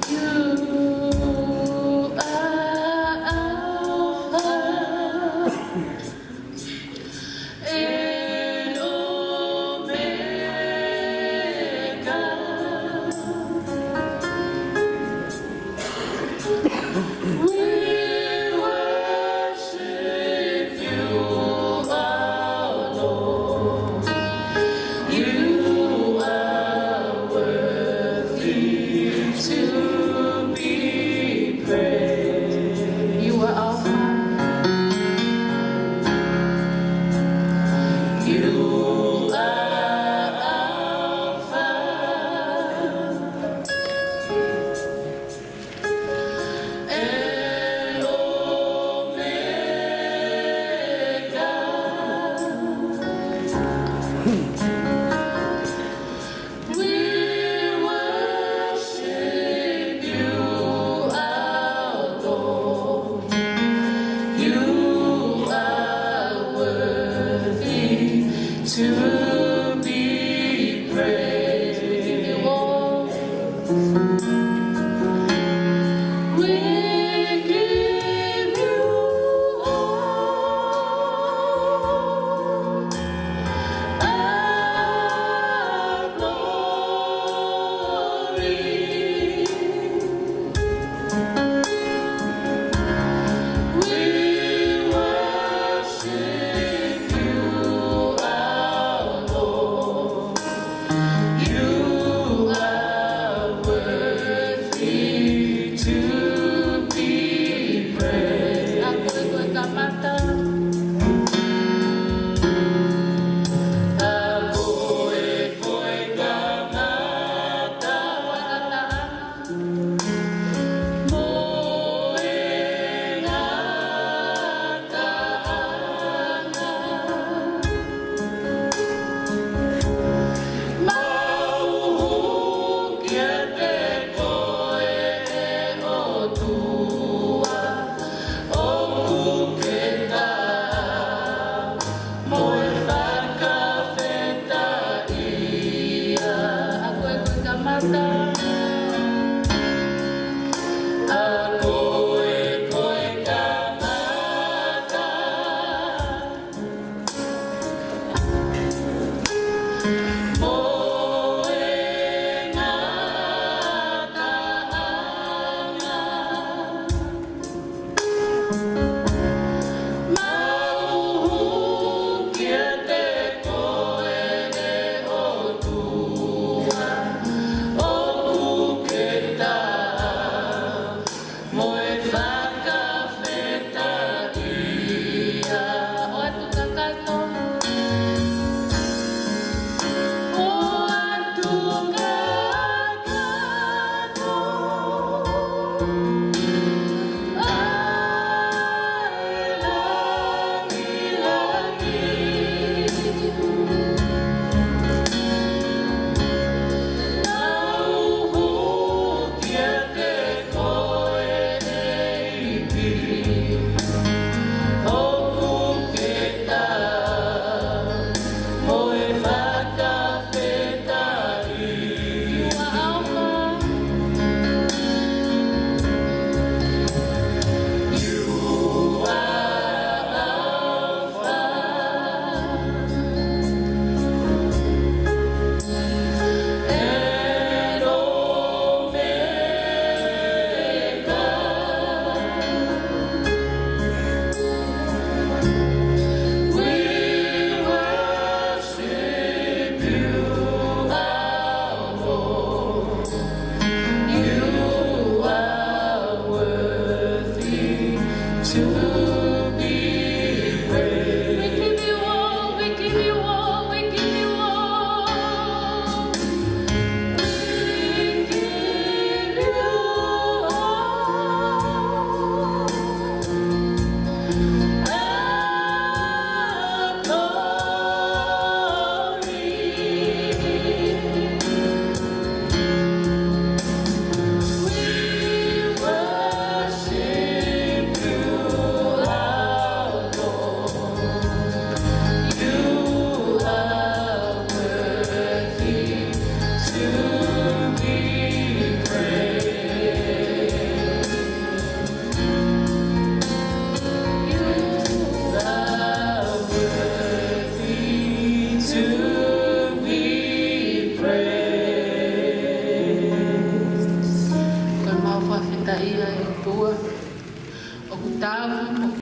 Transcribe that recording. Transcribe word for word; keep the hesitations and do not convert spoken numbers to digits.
You are Alpha and Omega. We worship you, our Lord. You are worthy to be praised. You are Alpha. You are Alpha and Omega. We worship you, our Lord. You are worthy to be praised. We give you all. We give you all our glory. We worship you, our Lord. You are worthy to be praised. ʻA koe ko e kamata. ʻA koe ko e kamata. Mo e ngataʻanga. Mau hū kiate koe, ʻe ʻOtua, ʻoku ke taau mo e fakafetaʻia. ʻA koe ko e kamata.